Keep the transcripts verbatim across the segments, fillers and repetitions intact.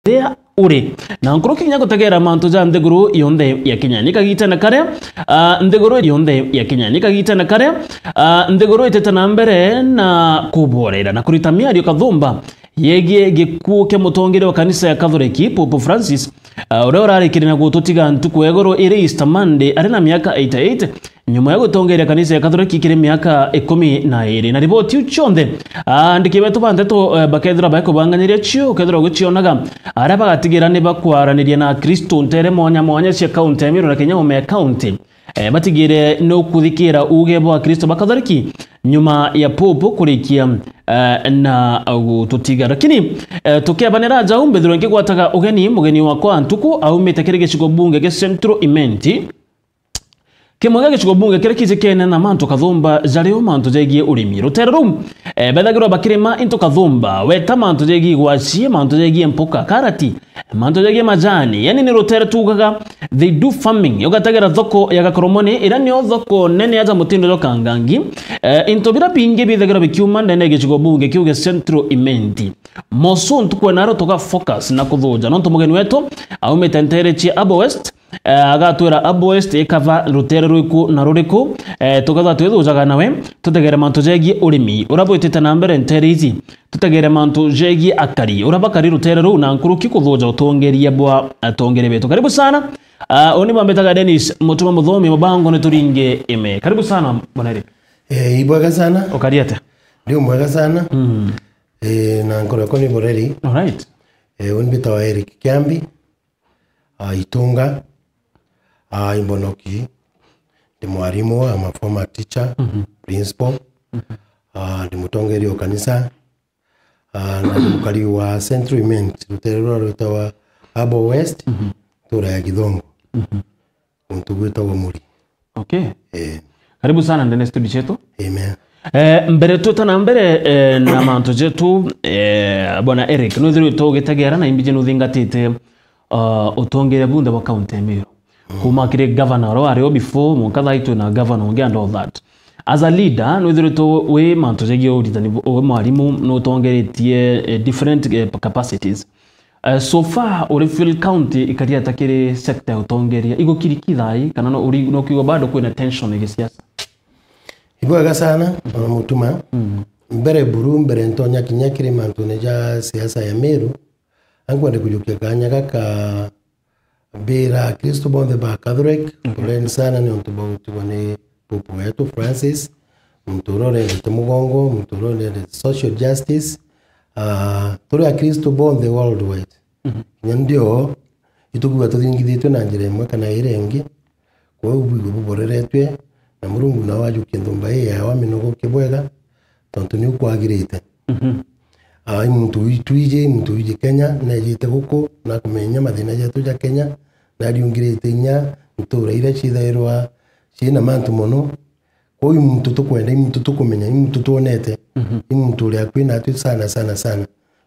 riria uri. Na nkuruki kinya gutegera mantu ja nthiguru yonthe ya Kenya. Ni kagitene karia, ah, nthiguru yonthe ya Kenya. Ni kagitene karia, ah, nthiguru itete na mbere na kuborera na kurita miario kathumba yegie gikuu kia mutongeria wa kanisa ya Kathoreki, Pope Francis, ah, uria urarikire na gututiga ntuku ya iguru iri Easter Monday, ari na miaka eighty-eight, nyuma ya gutongeria kanisa ya Kathoreki kiri miaka ikumi na iri. Na riboti iu cionthe, aandiki betu ba nteto, eh, bakethirwa baikubanganiria cio, ukethirwa ugicionaga, aria bagatigira ni bakwaraniria na Akristo ntere mwanya mwanya cia kaunti ya Meru na kinya Homa ya County. Eh, batigire ni ukuthikira uuge bwa Akristo ba Kathoreki nyuma ya Pope kurikia, eh, na gututiga. Lakini, eh, tukiabanira jau, mbithirwe nkigwataga ugeni, mugeni wakwa ntuku aumite kiri gicigo bunge gia Central Imenti, kimwe gia gicigo bunge kiria kijikene na mantu kathumba jario mantu jegie urimi. Rutere ruu, eh, bethagirwa bakirima into kathumba, weta mantu jegie igwaci, mantu jegie mpoka, karati, mantu jegie majani. Yani ni rutere tugaga they do farming. Ugatagera thoko ya Gakoromoni, iria nio thoko nene aja mutindo jwa Kangangi. Eh, into biria bingi bithagirwa bikiuma ndene ya gicigo bunge kiu gia Central Imenti. Moso ntuku enaro tuga focus na kuthuja, nontu mugeni wetu aumite ntere cia Abo West, eh, agatwira Abo West ikava rutere rwiku na ruriku, eh, tukethwa twithujaga nawe, tutegere mantu jegie urimi, uria bwitite na mbere ntere iji, tutegere mantu jegie akari, uria bakari rutere ruu na nkuruki kuthuja utongeria bwa atongeria betu. Karibu sana. Ah, uni bambitaga Dennis Mutuma Muthomi Mabango ni turinge ime. Karibu sana, Bwana Eric. Eh, ibwega sana. Ukari atia? Ndi umwega sana. Mm. Eh, na nkoro yakwa ni bureri. All right. Eh, uni mbitawa Eric Kiambi. Ah, Itunga, ah, Imbonoki, ndi mwarimu, I'm a former teacher, Mhm. principal, Mhm. ah, ndi mutongeria wa kanisa, ah, na ndi mukari wa Central Imenti, rutere ruria rwitawa Abo West, Mhm. ntura ya Githongo, Mhm. guntu gwitagwa Muri. Okay. Eh. Karibu sana ndene studio chetu. Amen. Eh, mbere twita na mbere, eh, na mantu jetu, eh, Bwana Eric, nuthirite ugitegera na imbiji nuthingatite uh, utongeria bunthe bwa kaunti ya Meru. Mm. Kuma kiri gavana uria wari o before, mwanka thaa ii twina gavana ungi and all that. As a leader, nwithiritwe wi mantu jegie uritani bu-, wi mwarimu, nutongeretie, eh, different, eh, capacities. Eh, so far, uri feel county ikari ata kiri sector ya utongeria? Igukiri ki thaa ii, kana no uri, no kiugo bado kwina tension ya gisiasa? Ibwega sana, Bwana Mutuma. Mm. Mbere buru, mbere ntonya kinya kiri mantune ja siasa ya Meru, ankwenda kujukia kanya gaka mbira Akristo bonthe ba Catholic, Mhm. poleni sana ni untu bwa gutigwa ni Pope wetu Francis, muntu uria urendete mugongo, muntu uria urendete social justice. Ah, turi Akristo bonthe worldwide. Mhm. Kinya ndio, itukuwa tuthingithitwe na njira imwe kana iria ingi. Kwou bwigwe buboreretue, na Murungu nao ajukie nthumba ii yawe aminogokie bwega, tontu niu kwagirite. Mhm. Ah, i muntu witwiji, i muntu wiji Kenya, nejite guku, na kumenya mathina jetu ja Kenya, na ariungirite inya ntura iria cithairwa cina mantu mono. Kwou i muntu tukwenda, i muntu tukumenya, i muntu twonete, Mhm. i muntu uri akui natwi sana, sana, sana.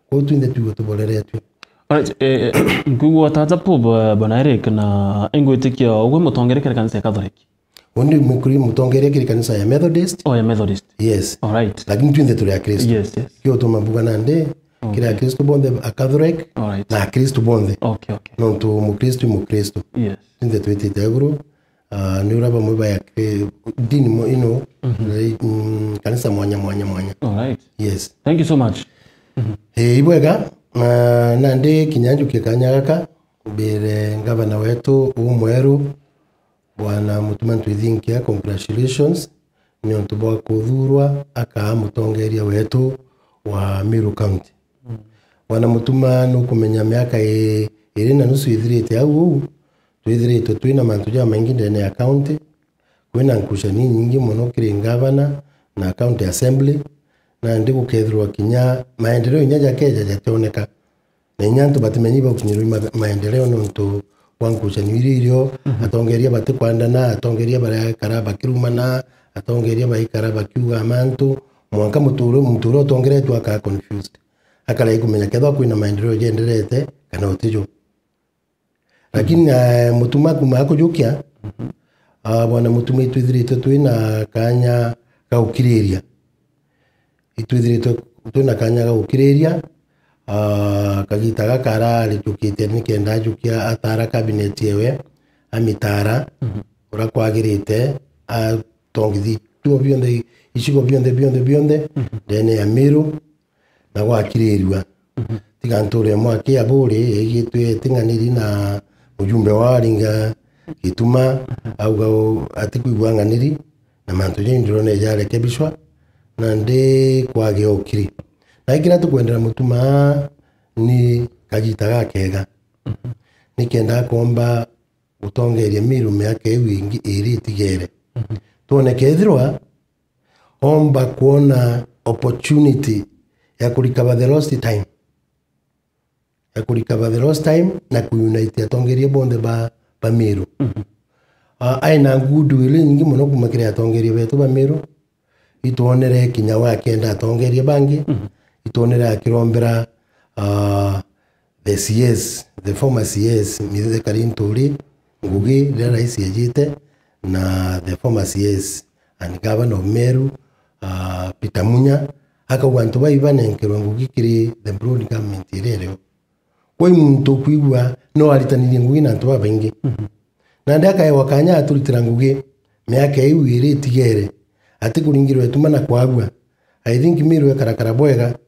Kwou twinthe twigwe tuboreretue. Alright, eh, eh, nkwigua tata Pope, eh, Bwana Eric, na ingwitikia ugwe mutongeria kiri kanisa ya Catholic? Undi mukuri mutongeria kiri kanisa ya Methodist. Oh, ya Methodist. Yes. All right. Lakini twinthe turi Akristo. Yes, yes. Kio tuma mbuga nandi, Okay. kiri Akristo bonthe, a Catholic, All right. na Akristo bonthe. Okay, okay. Nontu Mukristo i Mukristo. Yes. Twinthe twitite iguru. Ah, ni uria bamwe ba ya-, eh, dini mo-, ino, Mhm. eh, mm, kanisa mwanya, mwanya, mwanya. All right. Yes. Thank you so much. Mhm. Eh, ibwega, ah, nandi kinya njukie kanya gaka, mbire ngavana wetu umweru, Bwana Mutuma Ntwithinkia, congratulations, ni untu bwa kuthurwa akaa mutongeria wetu wa Meru County. Mm. Bwana Mutuma, nukumenya miaka i-, iri na nusu ithirite au uu, twithiritwe twina mantu jamaingi ndene ya county. Kwina nkucanio inyingi mono kiri ngavana na county assembly, nandi gukethirwa kinya maendeleo inya jakeja jationeka. Na inya antu batimenyi baukinyirwa i ma-, maendeleo nontu bwa nkucanio iria irio, Mhm. atongeria batikwandana, atongeria baraikara bakirumana, atongeria baikara bakiuga mantu, mwanka muture-, muntu uria utongeretue akaa confused. Akarai kumenya kethwa kwina maendeleo jenderete kana utijo. Lakini, eh, Mutuma kuma akujukia, Mhm. ah, Bwana Mutuma, itwithiritwe twina kanya ga gukiriria. Itwithiritwe twina kanya ga gukiriria, Ah, kagita gaka ararijukitie nikenda ajukia atara cabinet yewe, amitara, mhm, uria kwagirite, atongithi tuo bionthe, icigo bionthe, bionthe, bionthe, mhm, ndene ya Meru, na gwakirirua. Mhm. Tiga nture mwaki ya buri, igitwe ting'aniri na mujumbe wa Aringa Gituma, mhm, auga u-, atikwigua ng'aniri, na mantu jau ndirona jarekebishwa, na ndi kwage ukiri. Na ikira tukwendera Mutuma ni kagita gakega. Mhm. Nikenda akomba gutongeria Meru miaka iu ingi iri itigere. Mhm. Twone kethirwa omba kwona opportunity ya ku recover the lost time. Ya ku recover the lost time na ku unite atongeria bonthe ba, ba Meru. Mhm. Ah, aina goodwill nyingi mono kuma kiri atongeria betu ba Meru. Itwonere kinya wa kenda atongeria bangi. Mhm. Itwonere akirombera, ah, the C S, the former C S, Mithika Linturi Ngugi, riria rais ejite, na the former C S and Governor of Meru, ah, Peter Munya, akauga antu bai banenkerwe ngugi kiri the broad government iria irio. Kwi muntu ukwigua no aritanirie ngugi na antu babaingi. Mhm. Nandi akaewa kanya aturitira ngugi miaka iu iri itigere, atikuringirwe ituma na kwagua. I think Meru ekarakara bwega,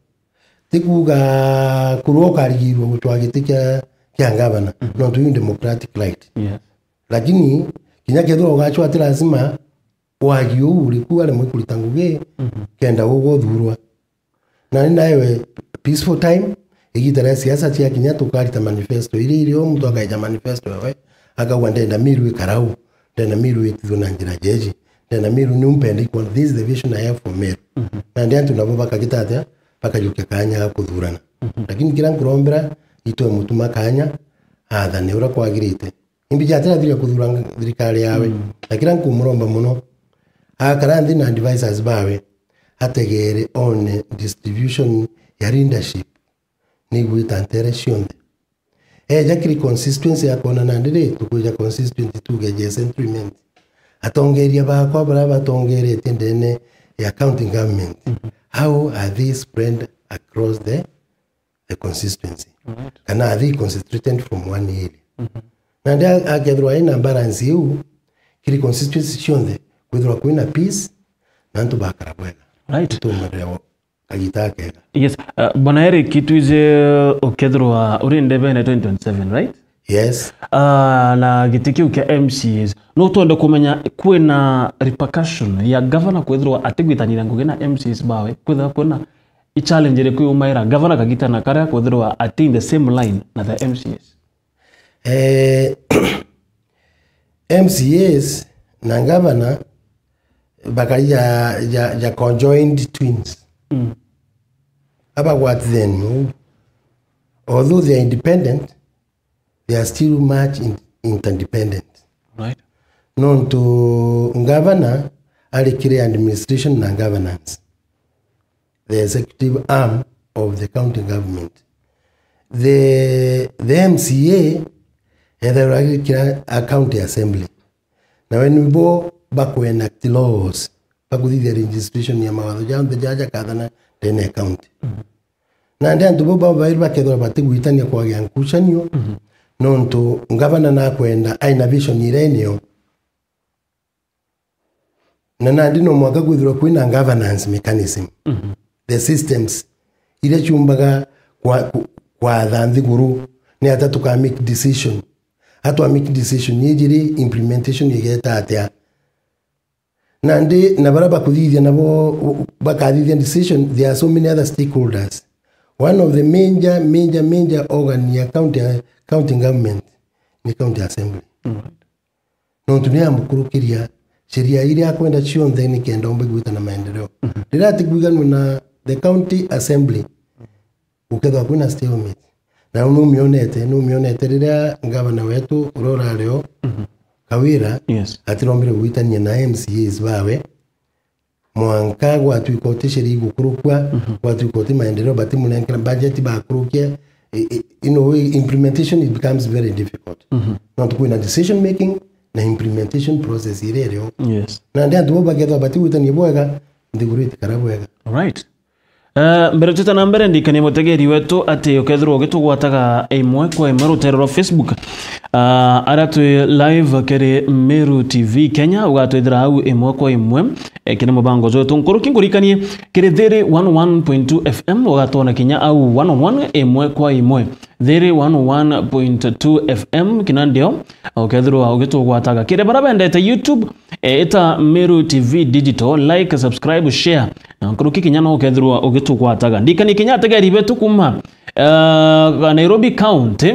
ti kuuga kurwa ukarigirua gucwa giti kia, kia ngavana, mhm, nontu iu democratic right. Yes. Lakini kinya kethirwa ugacwa, ti lazima wagi uu uri ku aremwe kurita ngugi, mhm, kenda ugwe uthurwa. Na ni naewe peaceful time, igita ria siasa ciakinya tukarita manifesto iria irio, muntu akaeja manifesto yawe, akauga, "Ndenda Meru ikarau, ndenda Meru itithwe na njira jeji, ndenda Meru niu mpenda ikwona, this is the vision I have for Meru." Mhm. Nandi antu nabo bakagita atia? Bakajukia kanya ga kuthurana. Mhm. Lakini kira nkurombera, itwe Mutuma kanya, athane uria kwagirite. Imbi jatirathiria kuthura thirikari yawe. Mm. Na kira nkumuromba mono, akara nthi na advisors bawe, ategere one distribution ya leadership nigwita ntere cionthe. Eja kiri constituency akona nandi ri, tukwija constituency tuge je Central Imenti. Atongeria bakwa baria batongeretie ndene ya county government, mhm, how are they spread across the the constituency. Right. Kana are they concentrated from one area? Mhm. Nandi a-, akethirwa ina balance iu, kiri constituency cionthe, kwithirwa kwina peace, na antu bakara bwega. Right. Tumarire kagita kega. Yes, uh, Bwana Eric, itwije ukethirwa uri ndebene twenty twenty-seven, right? Yes. Ah, na giti kiu kia M C As, no twende kumenya kwina repercussion ya governor kwithirwa atigwitanira ngugi na M C As bawe, kwithirwa kwina i challenge iriku yumaira gavana kagita na karia kwithirwa ati in the same line na the M C As? Eh, M C As na gavana bakari ja, ja, ja conjoined twins. Mm. Abagwatitheni uu. Although they are independent, they are still much in, interdependent. Right. Nontu gavana ari kiri administration na governance, the executive arm of the county government. The, the M C A ethairwa ari kiri a county assembly. Nawe nibo baku enact laws, bakuthithia registration ya mawatho jonthe jaja jakathana ndene ya county. Mhm. Nandi antu bau babairi bakethirwa batigwitania kwagia nkucanio, mhm, nontu ngavana nakwenda aina vision iria inio. Na nandi no mwanka kwithirwa kwina governance mechanism. Mhm. The systems iria ciumbaga kwa-, ku-, kwatha nthiguru, ni ata tuka make decision. Atwa make decision iji ri, implementation igeta atia? Nandi na baria bakuthithia nabo, bakathithia decision, there are so many other stakeholders. One of the major, major, major organ ya county, county government ni county assembly. Mm. Nontu ni amukurukiria sheria iria akwenda cionthe ni kenda ombe gwita na maendeleo. Mhm. Riria atikwiganua na the county assembly, gukethwa kwina stalemate. Na numionete, numionete riria ngavana wetu uria urari o, mhm, Kawira, yes, atirombire gwitania na M C As bawe, mwanka gwatwika uti sheria igukurukua, mhm, gwatwika uti maendeleo batimunenkera budget bakurukia, i-, i-, in a way, implementation, it becomes very difficult. Mhm. Nontu kwina decision making na implementation process iria irio. Yes. Nandi antu bau bakethwa batigwitania bwega, nthiguru itikara bwega. Alright. Eh, mbere twita na mbere, ndikanie mutegeri wetu ati ukethirwa ugitugwataga imwe kwa imwe rutere rwa Facebook, ah, aria twi live kiri Meru T V Kenya, ugatwithira au imwe kwa imwe, eh, kiri mubango jwetu. Nkuruki ngurikanie, kiri Thiri one oh one point two F M, ugatwona kinya au one on one, imwe kwa imwe. Thiri one oh one point two F M, kina ndio ukethirwa ugitugwataga. Kiri baria bendete YouTube, eh, ita Meru T V Digital, like, subscribe, share. Na nkuruki kinya no ukethirwa ugitugwataga. Ndikanie kinya ategeri betu kuma, eh, Nairobi County,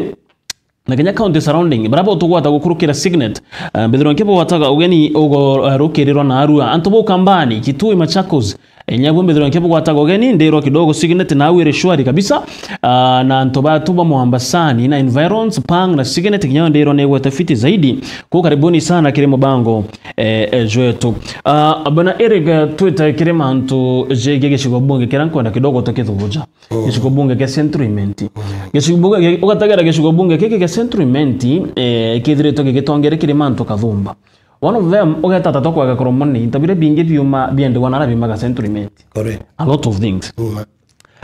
na kinya county surrounding, baria botugwata gukurukira Signet. Eh, mbithirwa nkibugwataga ugeni ugo, eh, rukirirwa na arua. Antu ba Ukambani, Kitui, Machakos, eh, nyabu mbithirwa nkibugwataga ugeni, ndirwa kidogo Signet na au iri shwari kabisa. Ah, na antu batu ba Mombasani na environs, Pang na Signet, kinya ndirwa nigwete fiti zaidi. Ku karibuni sana kiri mubango, eh, eh, jwetu. Ah, bwana Eric, eh, twite kiri mantu jegie gicigo bunge kiria nkwenda kidogo tukithuguja. Mm. Gicigo bunge kia Central Imenti. Mm. Gicigo bunge kia, ugategera gicigo bunge giki kia Central Imenti, eh, kithiritwe gigitongere kiri mantu kathumba. One of them, ugeta ta tokwaga koromoni, into biria bingi biuma biendigwa na aria biumaga Central Imenti. Correct. A lot of things. Mm.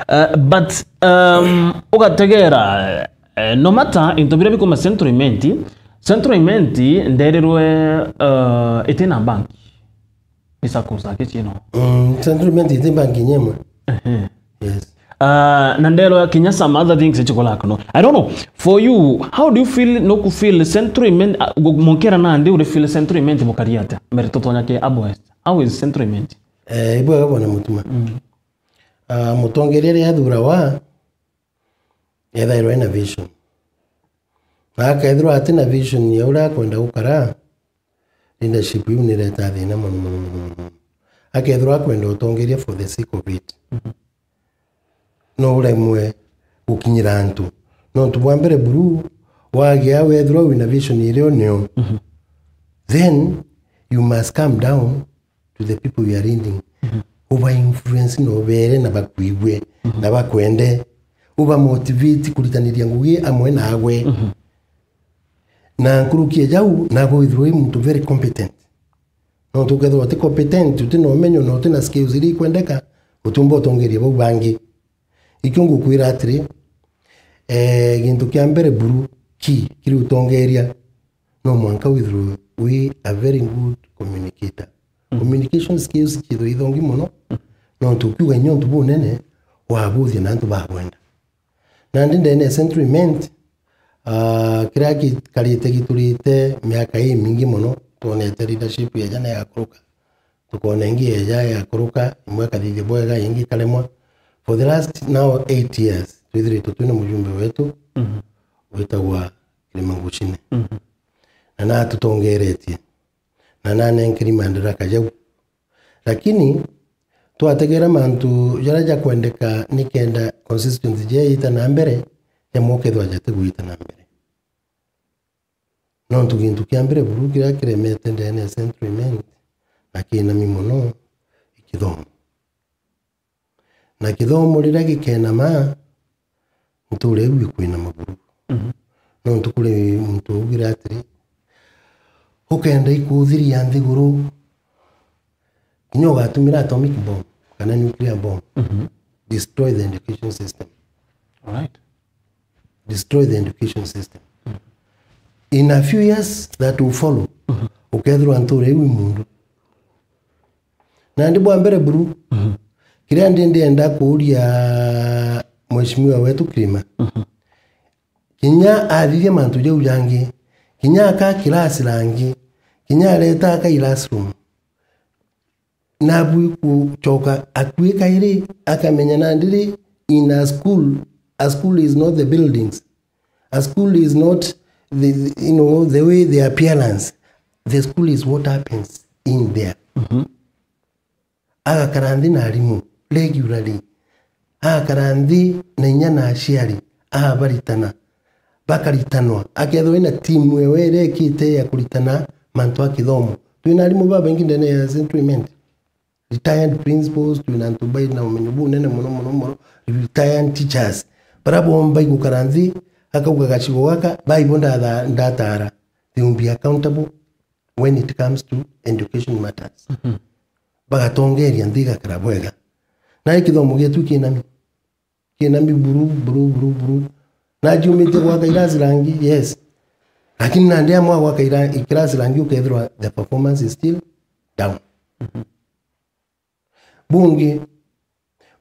Uh, but, um, ugategera, eh, no matter into biria bikuma Central Imenti, Central Imenti nderirwe, uh, itina bank. Ni saccos ake ciino. Mm, Central Imenti iti bank nyemwe. Ehe. Yes. Uh, na ndero kinya some other things chikola kuno. I don't know. For you, how do you feel, no ku feel Central Imenti, uh, gu-, monkera nandi uri feel Central Imenti bukari atia? Mbere tutonya ke Abo West. How is Central Imenti? Eh, ibwega bwana Mutuma. Mm. Ah, mutongeria riria athurawa, ethairwa ena vision. Na akethirwa atina vision ya uria akwenda gukara, leadership iu nireta thina mono, mono, mono, mono. Akethirwa akwenda utongeria for the sake of it. Mhm. No uremwe gukinyira antu. Nontu bwa mbere buru, wagia wethirwa wina vision iria nio, mhm, then you must come down to the people you are leading. Mhm. Uba influence na ubere na bakwigwe, mhm, na bakwende. Uba motivate kuritaniria ngugi amwe nawe. Mhm. Na nkuruki ya jau, nawe withirwe wi muntu very competent. Nontu ukethirwa uti competent, uti na umenyo na uti na skills iria ikwendeka, utiumba utongeria bau bangi. Ikio ngukwira atiri, eh, gintu kia mbere buru, key kiri utongeria, no mwanka withirwe wi a very good communicator. Mm. Communication skills ciithwe ithongi mono, mm, nontu ukiuga inya untu bunene, wabuthia na antu bakwenda. Nandi ndene ya Central Imenti, ah, kiria gikarite giturite miaka imingi mono, twonete leadership yeja na igakuruka. Tukona ingi yeja igakuruka, imwe ikathithia bwega, ingi ikaremwa. For the last now eight years, twithiritwe twina mujumbe wetu, mhm, witagwa Kirima Ngucine. Mhm. Na natutongeretie. Na nanenkeri mandaraka jau. Lakini twategera mantu jaria jakwendeka nikenda consistency jia ita na mbere, jamwe ukethirwa jatigwita na mbere. Nontu gintu kia mbere buru kiria kiremete ndene ya Central Imenti na kinami mono i kithomo. Na kithomo riria gikenama, nture iu ikwinama buru. Mhm. Nontu kuri muntu ugire atiri, ukenda ikuthiria nthiguru, kinya ugatumira atomic bomb kana nuclear bomb, mhm, destroy the education system. Alright. Destroy the education system. Mhm. In a few years that will follow, mhm, ukethirwa nture iu i mundu. Nandi bwa mbere buru, mhm, kiria ndi ndienda kuuria mheshimiwa wetu Kirima, mhm, kinya athithia mantu jau jangi, kinya aka kirasi rangi, kinya areta aka classroom, nabui kucoka akui kairi, akamenya nandi ri, in a school, a school is not the buildings. A school is not the, the, you know, the way the appearance. The school is what happens in there. Mhm. Agakara nthi na arimu regularly. Agakara nthi na inya na aciari, abaritana. Bakaritanwa. Akethirwa ina timu ewe iria ikite ya kuritana mantu a kithomo. Twina arimu babaingi ndene ya Central Imenti. Retired principals, twina antu baina umenyo bunene mono, mono, mono, retired teachers. Baria bomba igukara nthi, akauga gacigo gaka, baibo ndatha-, ndatara. They will be accountable when it comes to education matters. Mhm. Bagatongeria nthi igakara bwega. Na i kithomo gietu kinami. Kinami buru, buru, buru, buru. Na ajiumite gwaka irasi rangi, yes. Lakini nandi amwe gwaka ira-, ikirasi rangi ukethirwa the performance is still down. Bungi,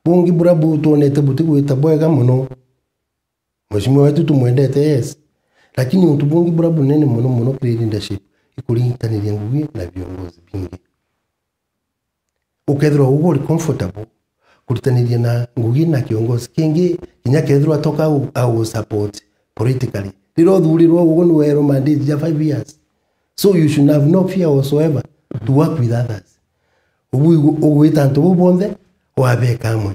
bungi bura bu twonete butigwita bwega mono. Mheshimiwa wetu tumwendete, yes. Lakini untu bungi bura bunene mono mono kiri leadership, ikuringitaniria ngugi na viongozi bingi. Ukethirwa ugwe uri comfortable kuritaniria na ngugi na kiongozi kingi, kinya kethirwa toka au, au support politically. Riria uthurirwe ugwe ni werwo mandate ja five years. So you should have no fear whatsoever to work with others. Ugu igu-, ugwita antu bau bonthe, wabeka amwe.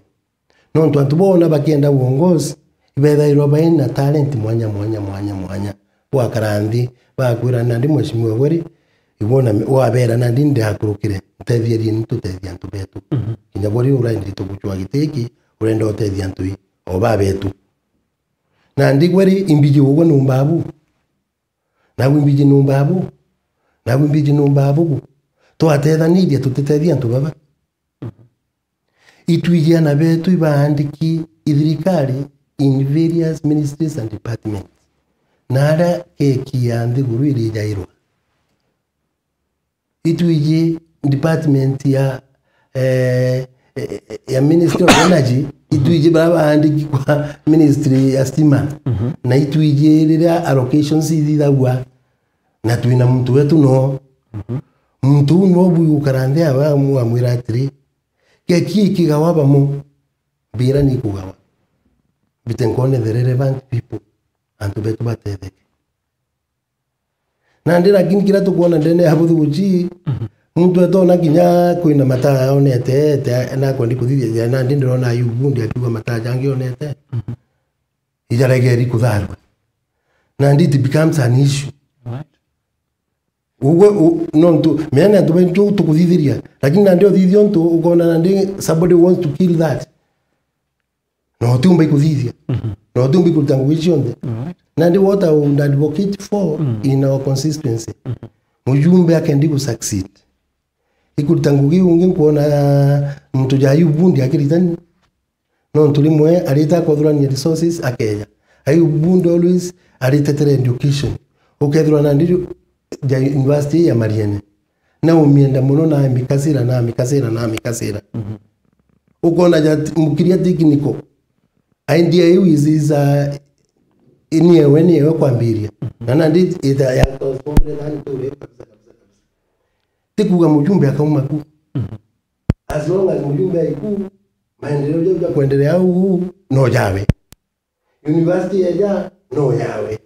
Nontu antu boona bakienda uongozi, ibethairwa baina talent mwanya, mwanya, mwanya, mwanya. Bwakara nthi, bakwira, "Nandi mheshimiwa bweri, ibwona me-, wabera nandi ndiakurukire, nteethierie ni tutethie antu betu." Mhm. Kinya bweri urenda tugucwa giti giki, urenda utethia antu i, o babetu. Nandi bweri imbiji ugwe numbabu. Nabu imbiji numbabu. Nabu imbiji numbabu gu. Twatethaniria tutitethia antu baba. Mhm. Itwiji ana betu ibaandiki ithirikari in various ministries and departments. Na aria keki ya nthiguru irijairwa. Itwiji department ya, eh, eh, ya Ministry of Energy, itwiji bara baandiki kwa ministry ya stima. Mhm. Na itwiji riria allocations ithithagua, na twina muntu wetu no. Mhm. Muntu uu no bwigukara nthi awe amu-, amwira atiri, "Keki ikigawa bamo, mbira ni ikugawa. Mbite nkone the relevant people, antu betu batetheke." Nandi lakini kiria tukwona ndene ya buthuguchi, mhm, muntu etona kinya kwina mataa onete, ete, na akwendi kuthithia, nandi ndirona Ayubu Bundi akiuga mataa jangi onete. Mhm. Ijaregeri kutharwa. Nandi it becomes an issue. Right. Ugwe, u-, nontu, mena antu baingi tukuthithiria, lakini nandi uthithia untu ukona nandi somebody wants to kill that. Na utiumba ikuthithia. Mhm. Na utiumba ikuruta ngugi cionthe. Alright. Nandi what I would advocate for, mm, in our constituency, mhm, mujumbe akendi gu succeed, ikuruta ngugi ungi nkwona muntu ja Ayubu Bundi akiritani. Nontu rimwe arita akothurania resources akeja. Ayubu Bundi always aritetere education. Ukethirwa nandi ja university ya Mariene. Na umienda mono, na amikasira, na amikasira, na amikasira. Mhm. Ukona ja t-, mukiria technical. Idea iu is, is a, ni ewe, ni ewe kwambiria. Mhm. Na nandi ita ya transformere nani tu kabisa, kabisa, kabisa. Ti kuuga mujumbe akauma ku. Mhm. As long as mujumbe aiku, maendeleo jau ja kuendelea au no jawe. University eja no yawe.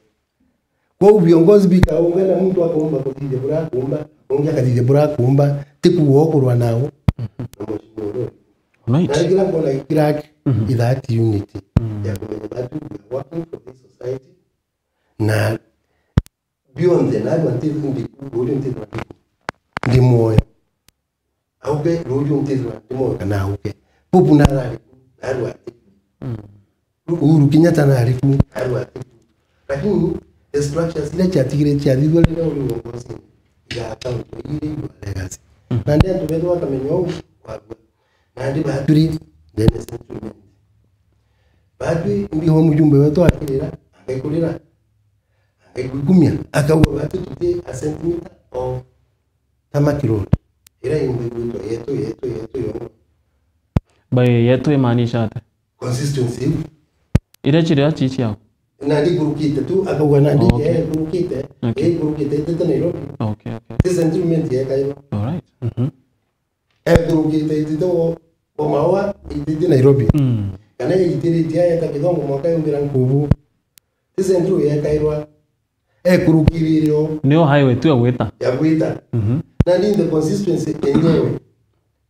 Kwou viongozi bikaungana, muntu akumba kuthithia buria akumba, ungi akathithia buria akumba, ti kuuga ukurwa nao. Mhm. Na mheshimiwa uru. Right. Na kila nkona kila, mhm, ithaati unity, mm, ya kumenya that we are working for this society. Na bionthe, narua nti-, ndi-, ruuju ntithirwa ndi, ndi mwoyo. Auke, ruuju ntithirwa ndi mwoyo kana auke. Pope narari ku, narua ati ku. Mm. Uhuru Kenyatta narari ku, narua ati ku. Lakini the structures iria ciatigire, ciathithua riria uri uongozini, igakauntwa iri your legacy. Mm. Nandi antu betu bakamenya uu kwarua. Nandi baturi ndene sentiment. Batwi mbiho mujumbe wetu akirira, angaikurira, angaikumia, akauga, "Batwi tuti a centimeter of tarmac road." Ira yumba igwitwa yetu, yetu, yetu yongo. By yetu imaanisha ati? Constituency iu. Iria ciria ci ciao? Nandi ikurukite tu, akauga nandi, okay, ye ikurukite, okay, ye ikurukite, itite Nairobi. Okay, okay. Ti sentiment yekairwa. All right. Mhm. Ekurukite itite bo, bo maua, itite Nairobi. Mm. Kana itiritie ayeta Kithongo mwaka yumbira nkubu. Ti Central yekairwa. Ekurukiririo. Nio highway tu ya gwita. Ya gwita. Mhm. Na ni the consistency enyewe.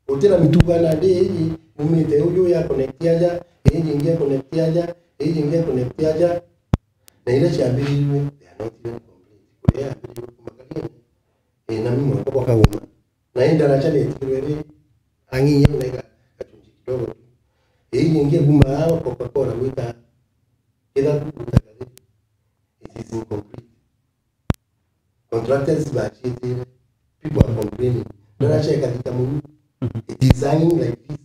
Utira mituga na ndi iji, umite uju ya connect aja, iji ingi ya connect aja, iji ingi ya connect aja. Na iria ciambirirwe, they are not even complete. Kuria yambirirwe kuma Kariene, eh, na mimi mwaka bwa Kagoma. Na hii daraja ni itigirwe ri, ang'ing'ia na iga gachunji kidogo tu. Hii nyingi kuma Coca-Cola gwita Kithaku gwita Kathiri. It is incomplete. Contractors bachietire. People are complaining. Daraja ikathika muru. It is hanging like this.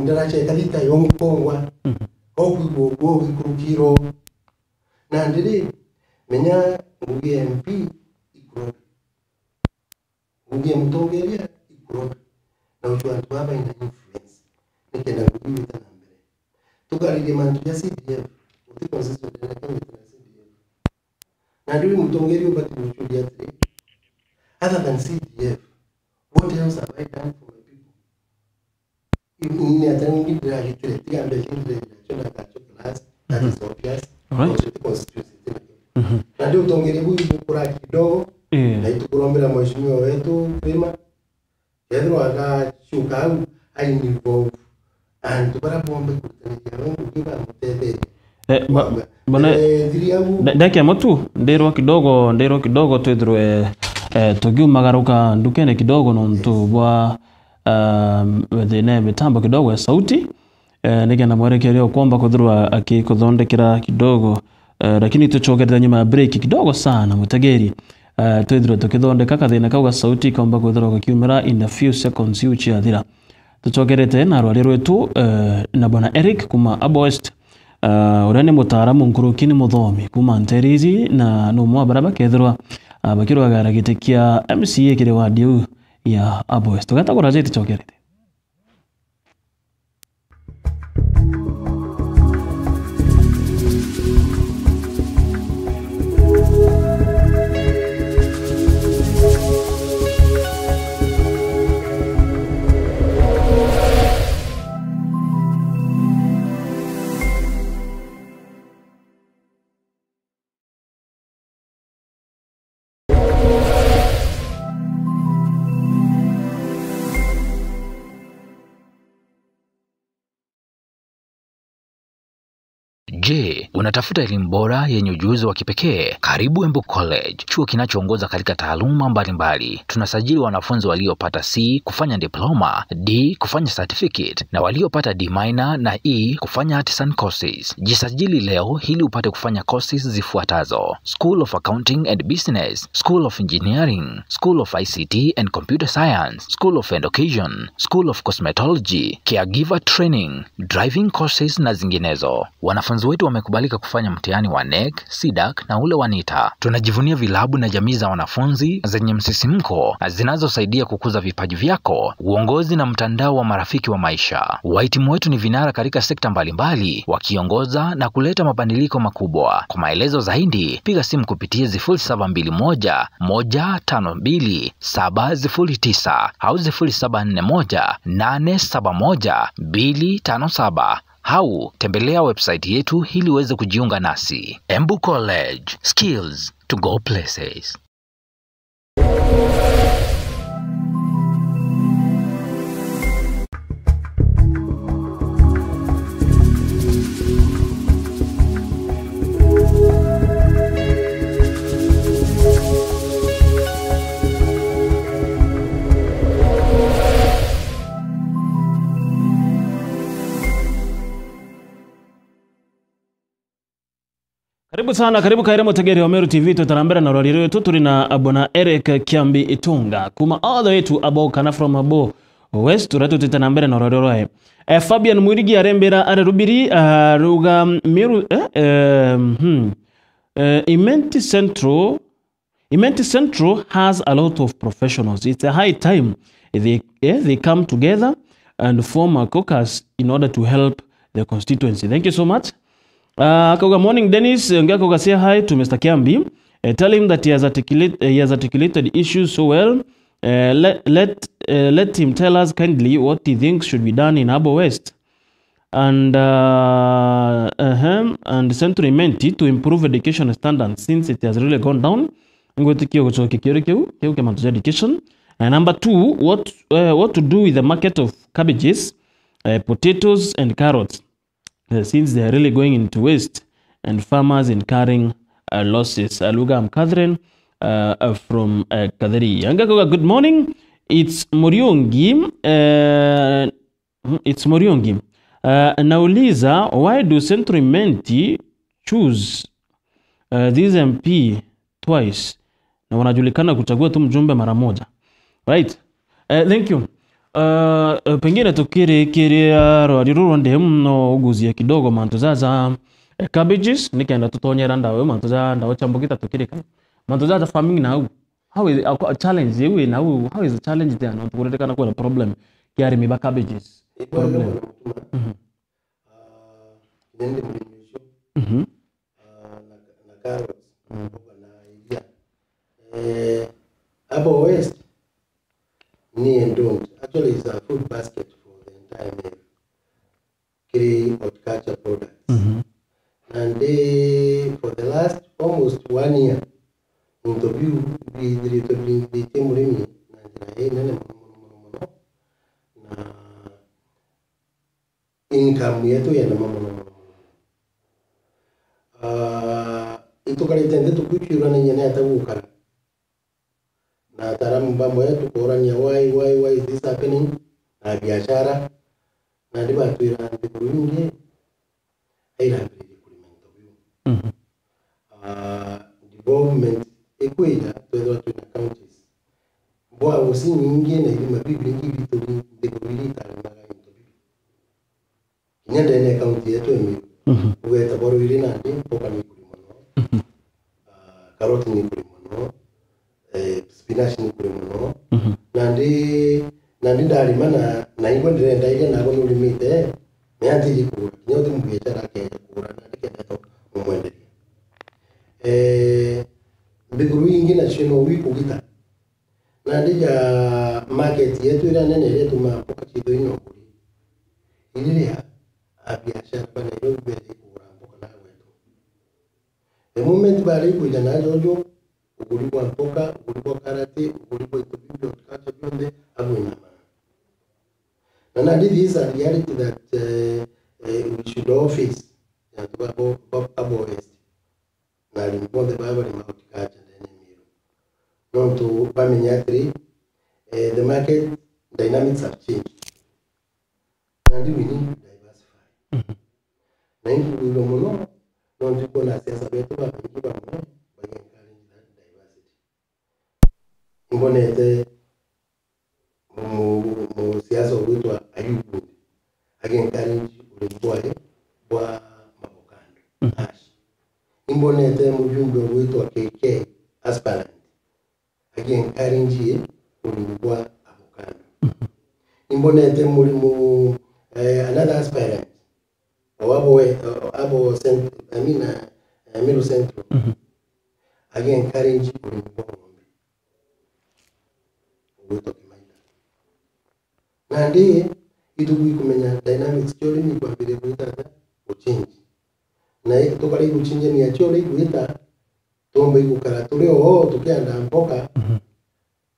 Ndaracha ikathita yonkongwa. Mhm. Okwigua uguo wikurukiro. Nandi ri, menya ngugi ya M P ikuroka. Ngugi ya mutongeria ikuroka. Na ucio antu baba ina influence. Nikenda ngugi iwite na mbere. Tukaririe mantu ja C D F. Uti constituency na Kenya tina C D F. Na riu mutongeria ubati gucuria atiri, other than C D F, what else have I done for my people? Ni ata ningi ndiragitire, tiga mbeca ndiragitire, cio ndagacho class, that is obvious. Alright. Constituency, constituency, tina. Mhm. Na ndio utongeria buu bukura kidogo, eh, na itukurombera mheshimiwa wetu Prima, kethirwa agacuka au, a involve antu baria bombe kurutaniria we ngugi bamutetherie. Eh, ba-, Wambe. Bona, eh, thiri au. Nda-, ndeke motu, ndirwa kidogo, ndirwa kidogo twithirwe, eh, tugiumagaruka ndukene kidogo nontu, yes, bwa, um, thina ya mitambo kidogo ya sauti. Eh, nikenda mwerekeria ukomba kwithirwa akikuthondekera kidogo. Eh, lakini tucokerete nyuma ya break kidogo sana, mutegeri. Eh, twithirwe tukithondeka kathina kau ga sauti kaumba kwithirwa gakiumira in a few seconds iu ciathira. Tucokerete na rwaria rwetu, eh, na bwana Eric kuma Abo West, eh, uria ni mutaaramu nkuruki, ni muthomi kuma nteere iji, na ni umwe wa baria bakethirwa, ah, bakirwagaira giti kia M C A kiri ward iu ya Abo West. Tugeta kuraja iticokerete. Je, unatafuta elimu bora yenye ujuzi wa kipekee? Karibu Embu College, chuo kinachoongoza katika taaluma mbalimbali. Tunasajili wanafunzi waliopata C kufanya diploma, D kufanya certificate, na waliopata D minor na E kufanya artisan courses. Jisajili leo ili upate kufanya courses zifuatazo: School of Accounting and Business, School of Engineering, School of I C T and Computer Science, School of Education, School of Cosmetology, Caregiver Training, driving courses na zinginezo. Wanafunzi wetu wamekubalika kufanya mtihani wa NEC, CDAC na ule wa NITA. Tunajivunia vilabu na jamii za wanafunzi zenye msisimko na zinazosaidia kukuza vipaji vyako, uongozi na mtandao wa marafiki wa maisha. Wahitimu wetu ni vinara katika sekta mbalimbali, wakiongoza na kuleta mabadiliko makubwa. Kwa maelezo zaidi, piga simu kupitia sifuri saba mbili moja, moja tano mbili, saba sifuri tisa au sifuri saba nne moja, nane saba moja, mbili tano saba. Au tembelea website yetu ili uweze kujiunga nasi. Embu College, skills to go places. Karibu sana, karibu kaire mutegeri wa Meru T V, twitana mbere na rwari rwetu, turi na Bwana Eric Kiambi Itunga, kuma all the way to Abo, kana from Abo West, uria tutite na mbere na rwari rwae. Eh, Fabian Mwirigi arembera ari Rubiri, ah, ruga Meru, eh, eh, hmm. Eh, Imenti Central, Imenti Central has a lot of professionals. It's a high time they, eh, they come together and form a caucus in order to help the constituency. Thank you so much. Uh, akauga, "Morning, Dennis." Ngi akauga, "Say hi to Mister Kiambi. Uh, tell him that he has articulate-, uh, he has articulated issues so well. Uh, let, let, uh, let him tell us kindly what he thinks should be done in Abo West." And, uh, uh-huh, and Central Imenti to improve education standards since it has really gone down. Ngwitikia gucokia kiuria kiu, kiu kia mantu ja education. Uh, number two, what, uh, what to do with the market of cabbages, uh, potatoes and carrots, uh, since they are really going into waste and farmers incurring, uh, losses. Aluga, I'm Catherine, uh, uh, from, uh, Katheri. Angakoga, good morning. It's Muriungi, uh, Mm, it's Muriungi. Uh, nauliza, why do Central Imenti choose, uh, this M P twice? Na wanajulikana kuchagua tu mjumbe mara moja. Right? Uh, thank you. Uh, pengine tukirikiria rwari ruru ndi, no uguzie kidogo mantu jaja, eh, cabbages, nikenda tutonyera ndawa, mantu ja ndawa cia mbugita tukirikana. Mantu jaja farming nau. How is a, a challenge iu ina u, how is the challenge there? No tukuririkana kwina problem kia arimi ba cabbages. Problem. Mhm. Ah, kinya ndi murimi ucio. Mhm. Ah, na, na carrots, mboga na iria. Eh, abo West, ni don't. Actually, it's a food basket for the entire meal. Kiri horticulture products. Mhm. Na ndi for the last almost one year, into biu biithiritwe biringithitie murimi na njira inene mono, mono, mono, mono. Na income yetu yena mono, mono, mono, mono. Ah, itukarite nthi tukiuranagia ni ata gukara. Na ataaramu bamwe tukoorania, "Why, why, why is this happening?" Na biashara, nandi batwira nthiguru ingi airambiririe kurima into biu. Mhm. Ah, development ikwija, twethirwa twina counties bwa usi nyingi na irima bibingi bitu nthiguru iria itarimaga into biu. Kinya ndene ya kaunti yetu ya Meru, mhm, ugeeta bwa rwiri nandi, mboga ni ikuri mono, mhm, ah, karoti ni ikuri mono, eh, spinach ni ikuri mono. Mhm. Nandi, nandi ndarima na, na ingwe ndirenda iria nagwe nurimite, ni antiji kugura. Kinya uti mubiashara akeja kugura, nandi kenda to umwenderia. Eh, mbiguru ingi nacio no wikugita. Nandi ja market yetu iria nene iria itumaa mboga ciithwe ina uguri, iriria abiashara ba Nairobi beeja kugura mboga na gwetu. The moment baria ikwija na jojo, uguri bwa mboga, uguri bwa karati, uguri bwa into biu bia horticulture bionthe, abwina maana. Na nandi this is a reality that, eh, eh, we should all face. Antu ba, ba, ba, abo West. Na arimi bonthe baa barima horticulture ndene ya Meru. Nontu bamenye atiri, eh, the market dynamics have changed. Nandi we need to diversify. Mhm. Na inkugwirua mono, nontu ikwona asiasa betu babaingi bamwe bai encourage that diversity. Imbonete mu-, musiasa ugwitwa Ayubu Bundi agi encourage urimi bwae bwa mavocado. Mhm. Ash. Imbonete mujumbe ugwitwa K K aspirant agi encourage urimi bwa avocado. Mhm. Imbonete murimu, eh, another aspirant o abo we-, o abo cent-, I mean, eh, Meru Central. Mhm. Agi encourage urimi bwa ng'ombe. Ugwitwa Kimaitha. Nandi, ituku ikumenya dynamics cia urimi ikwambiria gwita ata? Guchange. Na i-, tukara igucenjania cia uria igwita, tuumba igukara turi oo tukianda mboka, mhm,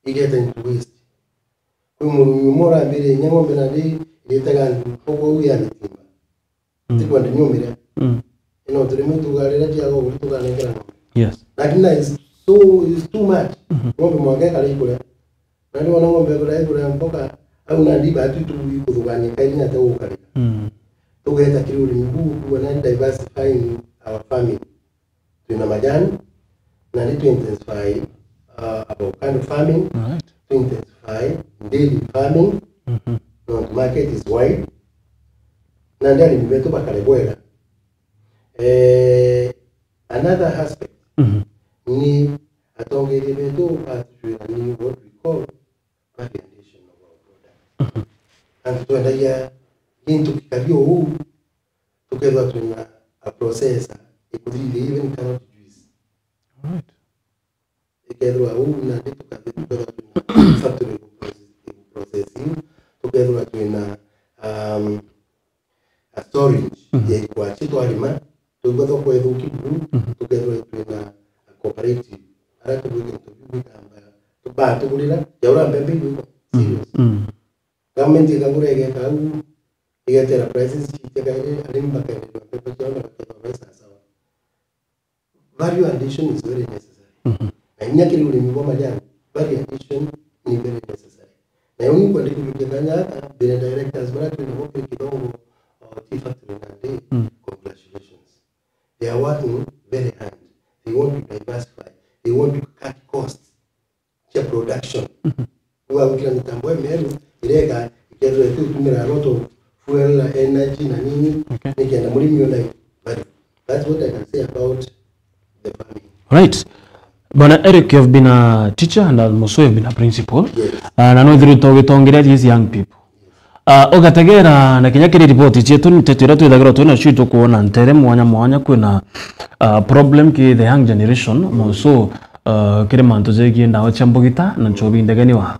igeta into waste. Kwi murimi umwe urambire inya ng'ombe nandi iritega mboka uu ya mitimba. Mm. Tikwenda nyumire. Mm. Ino turimo tugarira ciaga uguri tuganengera ng'ombe. Yes. Lakini that is so, is too much. Mhm. Ng'ombe mwanka ikare ikuria. Na ni wona ng'ombe ikuria, ikuria mboka, au nandi batu tu ikuthugania kairi na te gukarika. Mm. Tugeta kiri urimi buu, kuona diversifying our farming. Twina majani, nandi tu intensify, uh, avocado farming, right, tu intensify dairy farming, mhm, nontu market is wide, nandi arimi betu bakare bwega. Eh, another aspect, mhm, ni atongeria betu batujwira ni what we call value addition of our product. Mhm. Antu twendagia gintu gikari o uu, tukethirwa twina a processor ikuthithia even carrot juice. Alright. Ikethirwa uu nandi tukathi tukethirwa twina factory igu process, igu process iu, tukethirwa twina, um, a storage, mhm, ya ikwachi twarima, twigua thoko ithuki buru, mhm, tukethirwa twina a cooperative, aria tugwite into biu bikamba, batugurira, ya uria mbembe igwikwa, mm, serious. Mm. Government ikagura igeka au, igetera prices ciitikaire, arimi bakenderia mbembe ciao na bakethirwa bai sawasawa. Value addition is very necessary. Mhm. Na inya kiri urimi bwa majani, value addition ni very necessary. Na yo ni kwenda kujukia kanya aka, mbere directors bara twina bo kiri Kithongo, uh, Tea Factory nandi, mm, congratulations. They are working very hard. They want to diversify. They want to cut costs cia production. Mhm. Uga gukira mitambo ya mieru, irega Bwana Eric, you have been a teacher and also you have been a principal. Yes. Uh, na nwithiritwe ugitongeria these young people. Uh, ugategera na kinya kiri ripoti cietu, nteto iria twithagirwa twina cio, tukwona ntere mwanya mwanya kwina, uh, problem ki the young generation, more so, uh, kiri mantu jegie ndawa cia mbugita na nchobi ndegeni wa.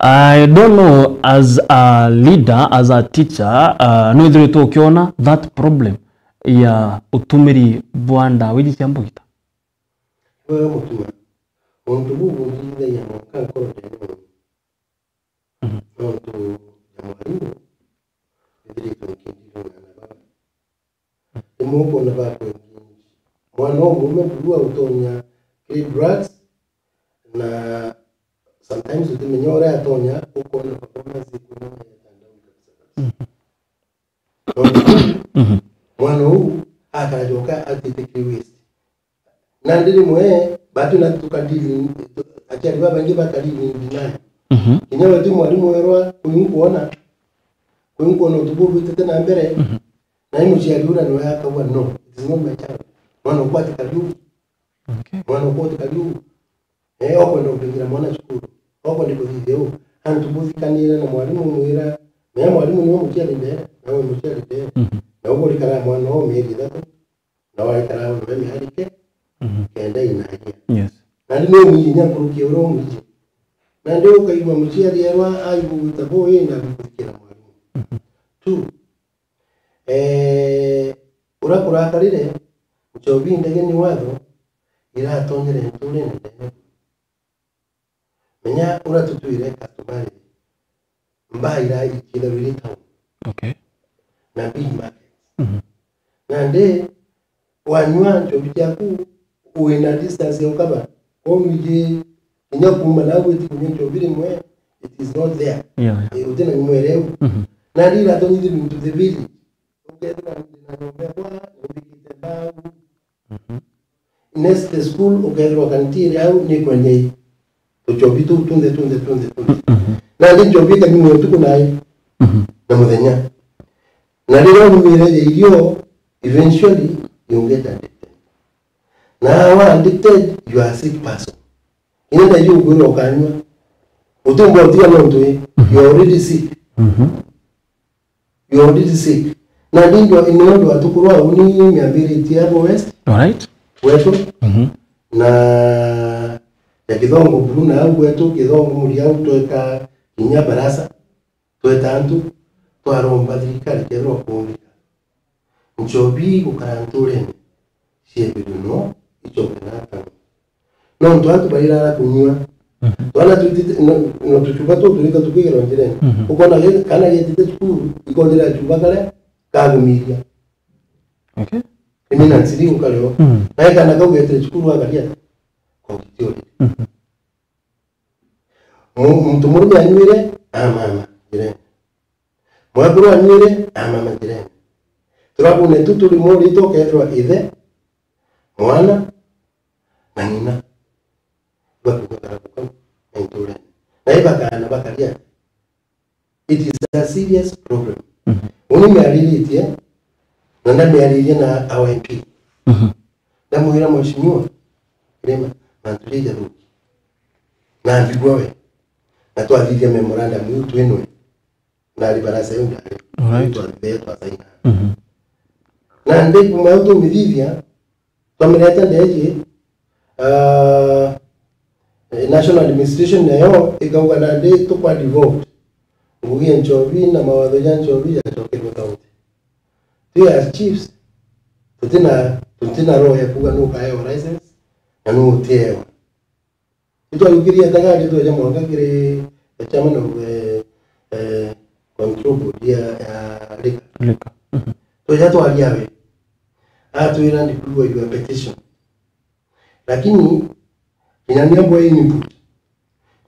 I don't know, as a leader, as a teacher, uh, nwithiritwe ukiona that problem ya utumiri bwa ndawa iji cia mbugita? Wega Mutuma, untu buu bunthithithagia mwanka nkoro ndeene mono. Mhm. Nontu ja mwarimu, ithiritwe nkindirwe na aana baba. Rimwe ukoona bakwengi mwana umume buru autonya kiri drugs, na sometimes utimenya uria atonya, ukoona performance ikwina yeta down kabisa kabisa. Mhm. Nontu Mhm. mwana uu akarajoka atite kiri waste. Nandi rimwe batu na tukadili, aciari babaingi bakadili in denial. Mhm. Kinya we tu mwarimu werwa, kuyu nkwona, kuyu nkwona utuku bwitite na mbere, Mhm. na i muciari uria niwe akauga, "No, it is not my child." Mwana ukwa atikari uu. Okay. Mwana ukwa atikari uu. Eh, okwenda kuthithira mwana cukuru, okwenda kuthithia uu. Antu buthikanire na mwarimu umwira, mea mwarimu niwe muciari ndee, nawe muciari ndee. Mhm. Na ukurikara mwana oo mieri ithatu, na waikara au nawe mieri ke-, Mhm. kenda inaria. Yes. Nandi ni umwiji nya nkuruki uria umwiji. Nandi ukaigua muciari erwa aigua gwita bo ii na kuthikira mwarimu. Mhm. Tu, eh, uria kurakarire, nchobi ndegeni watho iratonyere nturene ndene. Menya uria tutwire customary, mbaa ira ikithagwa iri town. Okay. Na big markets. Mhm. Nandi wanyua nchobi ciaku, wina distance ya ukaba, omiji kinya kuuma na gwiti kunyua nchobi rimwe, it is not there. Yeah, yeah. Eh, utina nyuma ereu. Mhm. Nandi iratonyithirwe into the village. Ukethira ndina nyomba ekwa, nimbikite mbau. Mhm. Next the school, ukethirwa kanitiri au, ni kwenye tuchobi tu, tunthe, tunthe, tunthe, tunthe. Mhm. Nandi nchobi ikanyumwa utuku nai Mhm. na muthenya. Na riria unyumire ja irio, eventually you get addicted. Na wa addicted, you are a sick person. Kinya thaa iu ukwirwa ukanyua. Utiumba utiga nontu ii, Mhm. you are already sick. Mhm. You are already sick. Na ndio ino ndo atukuru au ni miambiritie abo West. All right. Wetu. Mhm. Na ya Kithongo buru na au wetu, Kithongo muri au tweka kinya barasa. Tweta antu, twaromba thirikari kethirwa kuurika. Nchobi gukara nturene, ciethirwe no icoke na atano. Nontu antu bairara kunyua. Mhm. Twana twitite, no, no tuchuba tu turita tukigerwa njirene. Mhm. Ukona ge-, kana getite cukuru, ikonjera chuba karia kagumiria. Okay. Imminence ri ukareo. Mhm. Naye kana kau getire cukuru akaria ati, kogitiori. Mhm. Mu-, muntu murume anyuire, amama njirene. Mwekuru anyuire, amama njirene. Turabune tu turi moritwe ukethirwa ithe, mwana, na ng'ina. Bakuga karabu kau, na iturene. Na ibakana bakaria. It is a serious problem. Mhm. Uni miariritie, na ndamiaririe na our M P. Mhm. Ndamwira, "Mheshimiwa, Kirima, mantu jaja thuki." Na ambigua we. Na twathithia memorandum iu twinwe. Ndari barasa iu ndari. Alright. Twathithia twasaina. Mhm. Na ndi kuma au tumithithia, twamireta ndeji, ah, eh, National Administration nayo ikauga nandi tukwa devolved. Ngugi ya nchobi na mawatho ja nchobi jacokerwe county. Twi as chiefs, tutina, tutina roho ya kuuga nu ukaewa license na nu utiewa. Itwayukirie tagari tweja mwanka kiri the chairman of, eh, eh, control board ya, ya liquor. Liquor. Mhm. Tweja twaria we. Atwira, "Ndikuigua your petition." Lakini, kinya ni amwe input.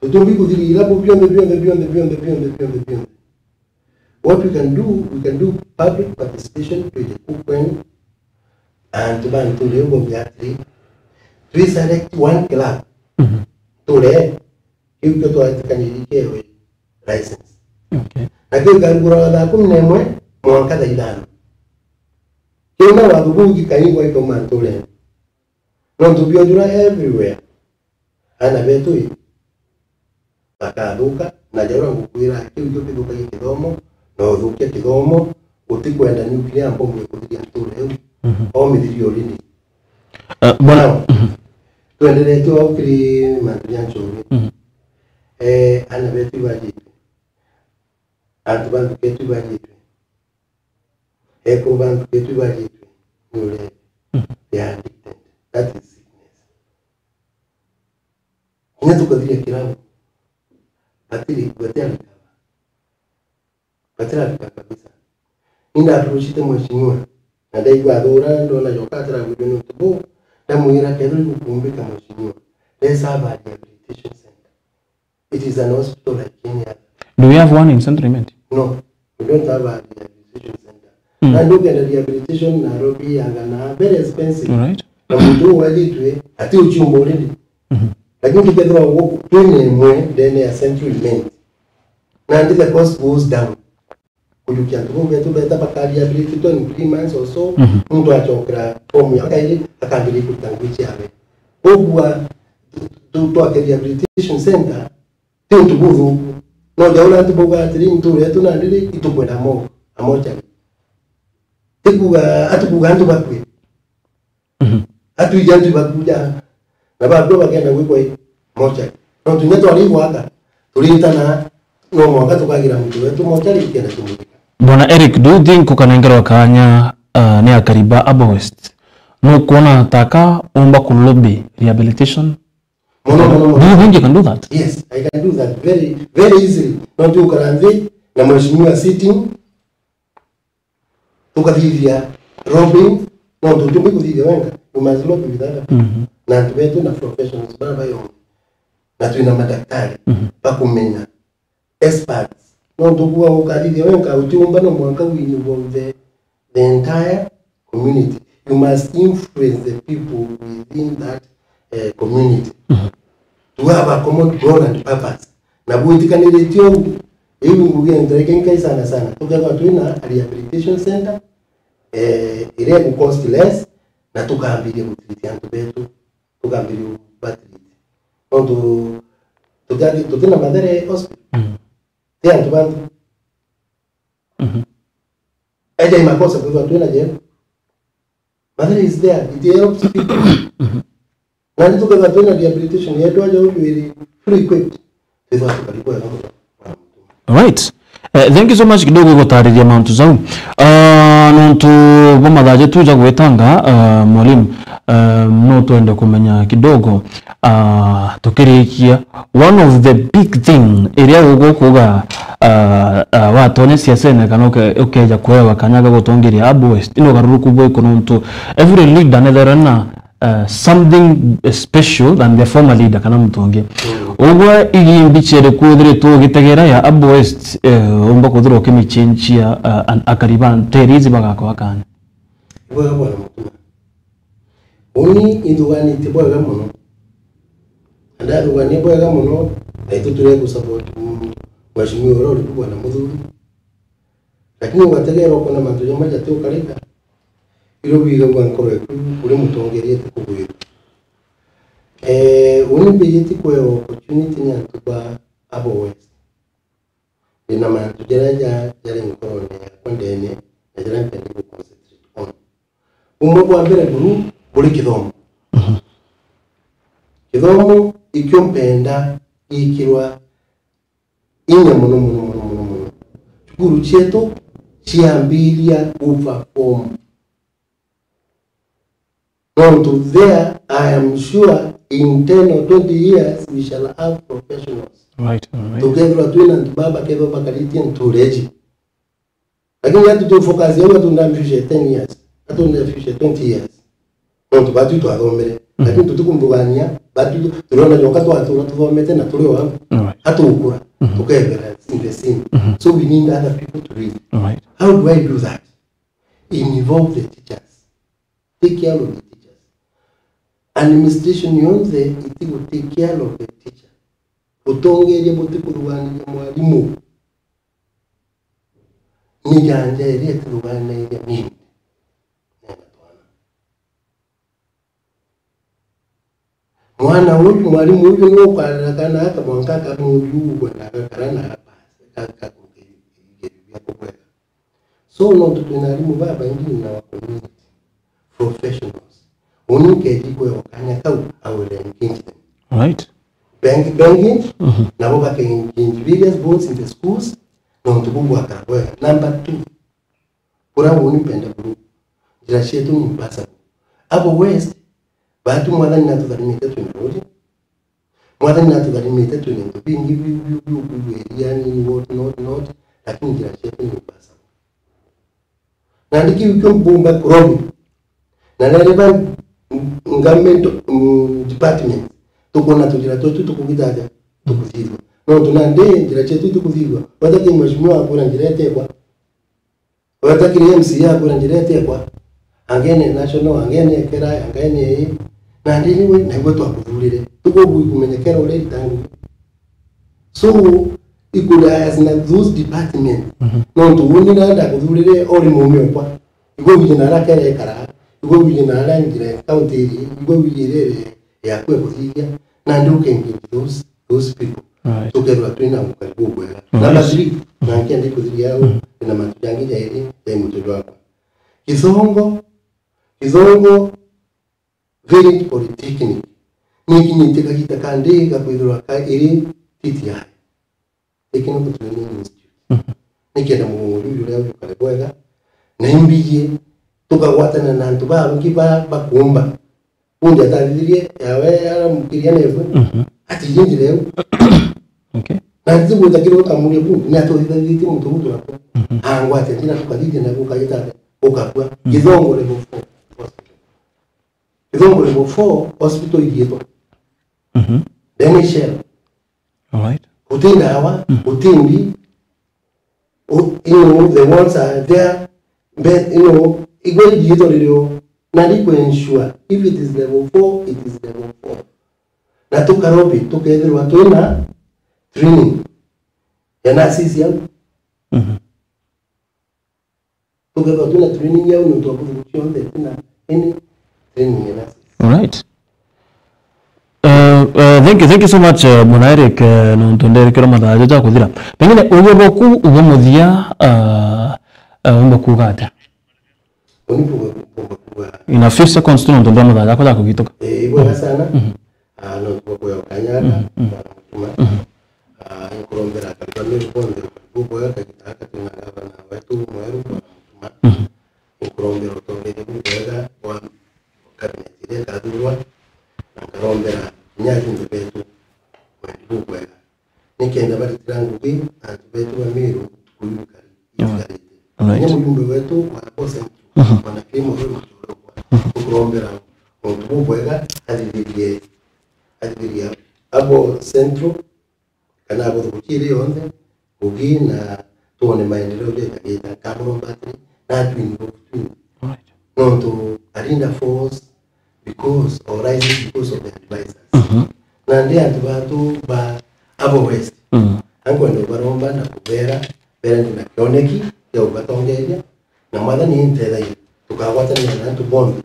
Tutumbi kuthirira bu bionthe, bionthe, bionthe. What we can do, we can do public participation twije ku kwenu, antu ba nture iu bauge atiri, twi select one club, Mhm. ture, kiu kio twatikanirie kiewe license. Okay. Na kiu gikahingurwa thaa kumi na imwe mwanka thaa ithano. Kiu na watho buu gikaigwa ikauma nturene. Nontu biojura everywhere. Aana betu ii, bakathuka, na ja uria ngukwira, kiu ikio kithukagia kithomo, na uthukia kithomo, utikwenda nuclear bomb ikuthiria ntura iu. Mhm. Omithirie already. Eh, bwana, now, mhm, twenderete au kiri mantu ja nchuri. Mhm. Eh, aana betu ibajitwe. Antu ba nthuki yetu ibajitwe. Ekuru ba nthuki yetu ibajitwe ni urebi. Mhm. They are addicted. That is sickness. Kinya tukathiria kirabu, batiri, batira recover. Batira recover kabisa. Inda approachite mheshimiwa, na ndaigua thura, ndona joka atiragwirwe ni untu buu, ndamwira, kethira igukumbika mheshimiwa, let's have a rehabilitation center. It is an hospital like any other. Do we have one in Central Imenti? No, we don't have a rehabilitation center. Mm. Na ndugenda rehabilitation Nairobi, Yanga, na very expensive. All right. Na muntu uu wajitwe, ati uchiumba already. Mhm. Lakini tukethirwa guku twina imwe ndene ya Central Imenti. Na the cost goes down. Kujukia antu bau betu beta baka rehabilitatwa in three months or so, mhm, muntu acokera form ya kairi, akambiria kuruta ngugi ciawe. Ugua tu-, tu-, twake rehabilitation center, ti untu buthuku. No ja uria antu bauga atiri, ntura yetu nandi ri, itukwenda mo-, a mortuary. Ti kuuga, atikuuga antu bakue. Mhm. Atwiji antu ibakuja, na bakua bakenda gwikwa i mortuary. No tunya twari gwaka, turitana, no mwanka tukagira muntu wetu mortuary ikenda tumurika. Bwana Eric, do you think ukanengerwa kanya, uh, ni akari ba Abo West? Nukwona taka umba ku lobby rehabilitation? Mono, mono, mono. Do you think you can do that? Yes, I can do that very, very easily. No tukara nthi na mheshimiwa sitting, tukathithia lobbying, nontu utumbi kuthithia wenka, you must lobby with other people. Mhm. Na antu betu na professionals bara bayonthe. Na twina madaktari, mhm, bakumenya, experts. Nontu kuuga ukathithia wenka, utiumba no mwanka we involve the, the entire community. You must influence the people within that, eh, community. Mhm. To have a common goal and purpose. Na bwitikaniritie uu, iu ngugi nterekenkai sana sana. Tukethwa twina a rehabilitation center, eh, iria igu cost less, na tukambiria gutreat antu betu, tukambiria kubatreat. Nontu tutati-, tutina Mathare hospital. Mm. Ti antu bantu. Mhm. Eja i makosa kwithwa twina jeu. Mathare is there, it helps people. Mhm. Na ni tukethwa twina rehabilitation yetu aja uju iri fully equipped, twithwa tukari bwega muno. Right. Eh, thank you so much kidogo gutariria mauntu jau. Ah, nontu bwa mathaa jetu ja gwitanga, ah, mwalimu, ah, no twende kumenya kidogo, ah, tukirikia, one of the big thing iria ugukuga, ah, ah, watonya siasene kana uke-, ukeja kuewa kanya ga gutongeria Abo West, ni ugaruruku bwiku nontu every leader nethera na, uh, something special than the former leader kana muntu ungi. Mm. Ugwe igimbi ciari kwithiritwe ugitegera ya Abo West, eh, umba kwithirwa ukimichenjia, uh, an-, akari ba nteere ici bagakwa kanya? Ibwega bwana Mutuma. Uni inthuganitie bwega mono. Na ndathugania bwega mono, na itu turi ku support, mm, mheshimiwa uria uriku bwana Muthuri. Lakini ugategeera ukona mantu jamwe jatiukarika, irio wigagua nkoro eku uri mutongeria ti kugwira. Eh, uni mbijiti kwewa opportunity ni antu ba Abo West. Ndina mantu jaria ja-, jari nkorone yakwa ndene, na jaria mpenda gu concentrate on. Bumwe bwa mbere buru buri kithomo. Mhm. Kithomo ikio mpenda gikirwa inya mono, mono, mono, mono, mono. Cukuru cietu ciambiria kuperform. Nontu there, I am sure in ten or twenty years, we shall have professionals. Right, all right. Tukethirwa twina antu baba kethirwa bakaritie ntureji. Lakini atu tu focus yau, atu nda future ten years, atu nda future twenty years. Nontu batu twathomere. Mhm. Lakini tutikumbuthania, batu tu-, turiona joka twatura tuthomete na turi o au. All right. Atugukura, mhm, tukethera in the same. Mhm. So we need other people to read. All right. How do I do that? Involve the teachers. Take care of the teachers. Administration yonthe itigu take care of the teacher. Utongeria butikuthuganiria mwarimu. Ni janja iria itithuganairia mimi nena twana. Mwana uyu, mwalimu uyu ni ukarera kana aka mwanka akamuthugua na agakara na basi, aka-, aka-, bia kubwega. So, nontu twina arimu babaingi na wa community, professionals. Uni nkeji kwewa kanya kau, I will engage them. Right. Bank-, banking, Mhm. nabo baka engage various boards in the schools, nontu buu bwakara bwega. Number two, kuria uni mpenda buru, njira cietu ni impassable. Abo West, batu Mwathani natutharimite twina ruri, Mwathani natutharimite twina into bingi biu, biu, biu, biu, iriani, what not, not, lakini njira cietu ni impassable. Nandi kiu kio mbumba kurobi. Na nere ba government, mm, department, tukwona tujira twetu tukugita atia? Tukuthithua. Nontu nandi njira cietu itukuthithua. Weta ki mheshimiwa akwira njira etekwa. Weta kiri M C A akwira njira etekwa. Angene national, angene ekera, angene ii. Nandi niwe, naigua twakuthurire. Tukubu ikumenyekera uria iritangu. So, ikurias na those department. Mhm. Nontu uni nanda kuthurire ori mume okwa. Igwe wije na ara kere ekara. Igwe wije na ara njira ya county iri. Igwe wije iri iri ya kwe kuthithia. Nandi uke engage those, those people. Right. Tukethirwa twina ukari bubwega. Right. Number three, Mhm. na nkienda ikuthiria au, Mhm. na mantu jangi jairi, jai mutwe jwakwa. Githongo, Githongo Village Polytechnic, nikinyitie kagita kandi gakwithirwa ka iri T T I, Technical Training Institute. Mhm. Nikenda mugongo juju uria jukare bwega, na imbiji tukagwatana na antu bangi ba, bakumba. Bundi atathithirie yawe aramukiria nebwe. Mhm. Ati jinjire eu. Okay. Na ntigwita kiri utamuria bundi, ni atuthithirie muntu muntu nakwa. Mhm. Angwate njira tukathithia na gukagita ukakua. Mhm. Githongo level four hospital. Githongo level four hospital igitwa. Mhm. Then shell. All right. Guti ndawa, Mm. guti mbi. U-, you know, the ones are there. But, you know, igwe igitwa ririo, na ri ku ensure, if it is level four, it is level four. Na tukarobi, tukethirwa twina training ya nurses yau. Mhm. Tukethirwa twina training yau nontu wa kuthugukia onthe, twina any training ya nurses. All right. Uh, uh, thank you, thank you so much, uh, Bwana Eric, uh, nontu nderekirwo mathaa jaja kuthira. Pengine uge boku, uge muthia, uh, uh, umbe kuuga atia? Uni mpuga, mpuga, mpuga. In a few seconds tu nontu ndia mathaa jakwa ja kugituka. Eh, ibwega sana. Mhm. Ah, no tuba kuya ukanyara, Mhm, mhm. na mutuma. Mhm. Ah, nkurombera akari ba Meru bonthe, bubwega kagita gaka twina gavana wetu mweru, Bwana Mutuma. Mhm. Nkurombera utongeria bubwega bwa cabinet iria ikathurwa, na nkarombera kinya ajumbe betu wendi bubwega. Nikenda baritira ngugi antu betu ba Meru ntuku iu ikari-, Alright. itigarite. Alright. Kinya mujumbe wetu wa Central, Mhm. Bwana Kilimo Rui Muchorokwa, Mhm. nkurombera untu bubwega, athithirie, athithirie abo Central, kana abo thuguki iri yonthe, ngugi na twone maendeleo jetagita. Nkamuromba atiri, na twin, twin. Alright. Nontu a leader falls because, or rises because of the advisors. Mhm. Na ndi antu batu ba abo West. Mhm. Ankwenda ubaromba na kubera, bera ndi na kioneki kia ubatongeria, na Mwathani intethagia, tukagwatanira na antu bonthe.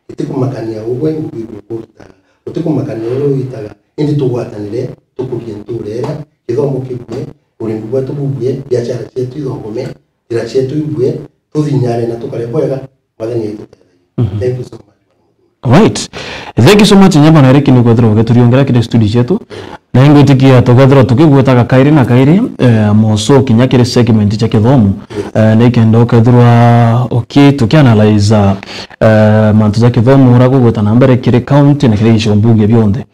Itikumakania ugwe ngugi iria ukurutaga, utikumakania uria witaga, indi tugwatanire, tukurie ntuura iria, githomo kibue, urimi bwetu bubue, biashara cietu ithongome, njira cietu ibue, tuthinyare na tukare bwega, Mwathani aitutethagia. Mhm. Thank you so much. Right. Thank you so much, Nyabana Eric, ni kwethirwa ugituriongera kiri studio cietu. Na ingwitikia tukethirwa tukigwetaga kairi na kairi, eh, moso kinya kiri segment cia kithomo. Eh, ni kenda ukethirwa uki-, tukianalyze, eh, mantu ja kithomo uria gugwita na mbere kiri county na kiri gicigo mbunge bionthe.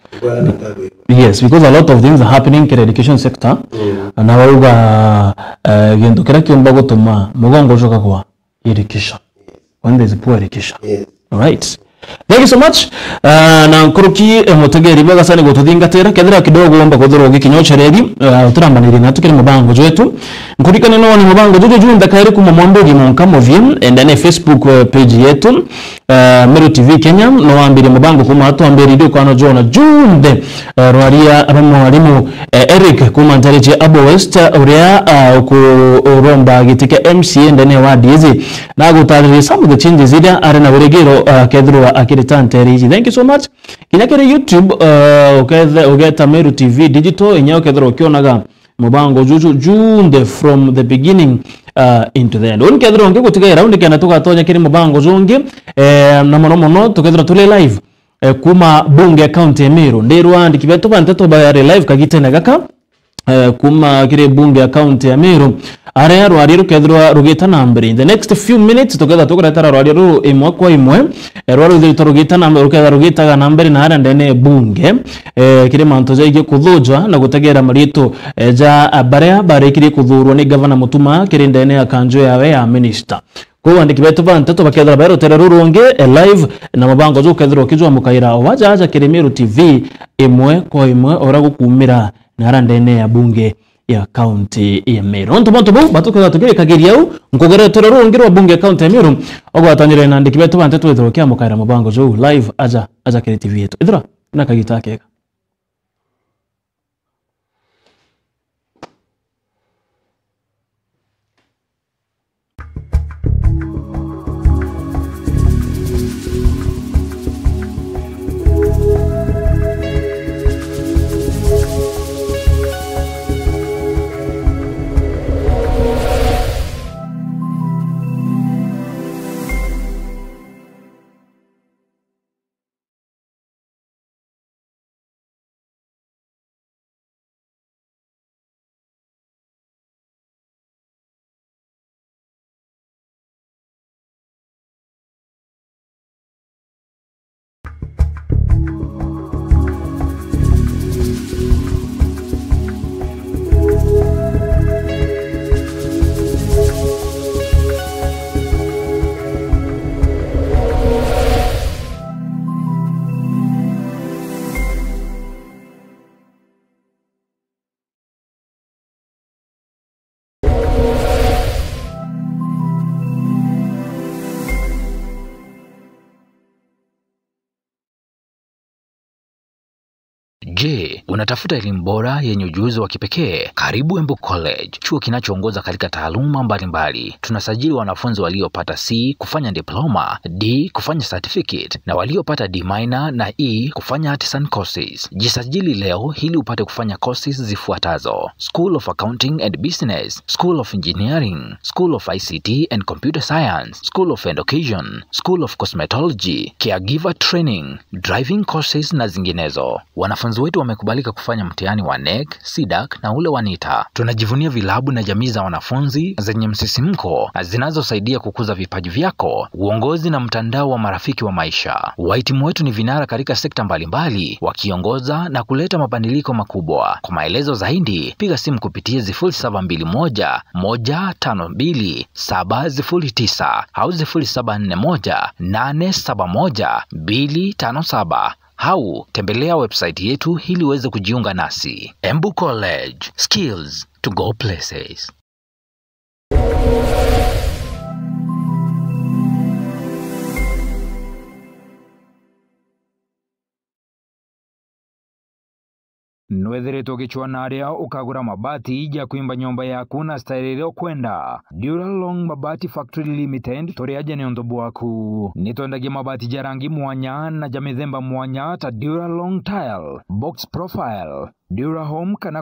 Yes, because a lot of things are happening kiri education sector. Mm. Na wauga, eh, gintu kiria kiumba gutuma mugongo ucoka kwa education. When there is poor education. Yes. All right. Thank you so much. Uh, na nkuruki, eh, mutegeri bwega sana gututhingatira, kethira kidogo womba kuthirwa ugikinya ucereri, uh, uturambanirie na tukiri mubango jwetu. Nkurikane no ni mubango juju junthe kairi kuma mwambiri monka muthie, enda ni Facebook, eh, page yetu, eh, Meru T V Kenya, no wambire mubango kuma twambiririe ukano jona junthe, eh, rwaria aba mwarimu, eh, Eric kuma ntari cia Abo West, eh, uria, ah, ukuromba giti kia M C A ndene wa D C. Na agutaririe some of the changes iria ari na wirigiro, ah, kethirwa akiri tanteri iji. Thank you so much. Kinya kiri YouTube, uh, ukethe-, ugeta Meru T V Digital, inya ukethirwa ukionaga mubango juju junthe from the beginning, uh, into the end. Uni kethirwa ungi gutigaira, undi kenda tugatonya kiri mubango jungi, eh, na mono mono tukethirwa turi live, eh, kuma bunge ya county ya Meru. Ndirwa andiki betu ba nteto bari live kagitene gaka, eh, kuma kiri bunge ya county ya Meru, aria rwaria rukethirwa rugita na mbere. In the next few minutes, tukethirwa tukuretera rwaria ruru imwe kwa imwe, eh, rwaria ruthirite rugita na mbere, rukethirwa rugitaga na mbere na aria ndene ya bunge, eh, kiri mantu jaigi kuthujwa na gutegera maritu, eh, ja, ah, baria barikirie kuthurwa ni Gavana Mutuma kiri ndene ya kanju yawe ya minister. Kwou andiki betu ba nteto bakethirwa bai rutere ruru rungi, eh, live, na mubango juu ukethirwa ukijwamukaira waja aja kiri Meru T V imwe kwa imwe uria gukumira na aria ndene ya bunge ya county ya Meru. Nontu bontu buu, batukethirwa tukirikagiria au, nkugere rutere ruru rungi rwa bunge ya county ya Meru, ugwatanire na andiki betu ba nteto withirwa ukiamukaira mubango juu live aja, aja kiri T V yetu. Ithirwa na kagita kega. Je, unatafuta elimu bora yenye ujuzi wa kipekee? Karibu Embu College, chuo kinachoongoza katika taaluma mbalimbali. Tunasajili wanafunzi waliopata C kufanya diploma, D kufanya certificate, na waliopata D minor na E kufanya artisan courses. Jisajili leo ili upate kufanya courses zifuatazo: School of Accounting and Business, School of Engineering, School of I C T and Computer Science, School of Education, School of Cosmetology, Caregiver Training, driving courses na zinginezo. Wanafunzi wetu wamekubalika kufanya mtihani wa NEC, CDAC na ule wa NITA. Tunajivunia vilabu na jamii za wanafunzi zenye msisimko na zinazosaidia kukuza vipaji vyako, uongozi na mtandao wa marafiki wa maisha. Wahitimu wetu ni vinara katika sekta mbalimbali, wakiongoza na kuleta mabadiliko makubwa. Kwa maelezo zaidi, piga simu kupitia sifuri saba mbili moja, moja tano mbili, saba sifuri tisa au sifuri saba nne moja, nane saba moja, mbili tano saba. Au tembelea website yetu ili uweze kujiunga nasi. Embu College, skills to go places. Nwethiritwe ugicwaa na aria ukagura mabati ja kwimba nyomba yaku na style iria ukwenda? Duralong Mabati Factory Limited turi aja niuntu bwaku. Nitwendagia mabati ja rangi mwanya na ja mithemba mwanya ta Duralong Tile, Box Profile, Durahome kana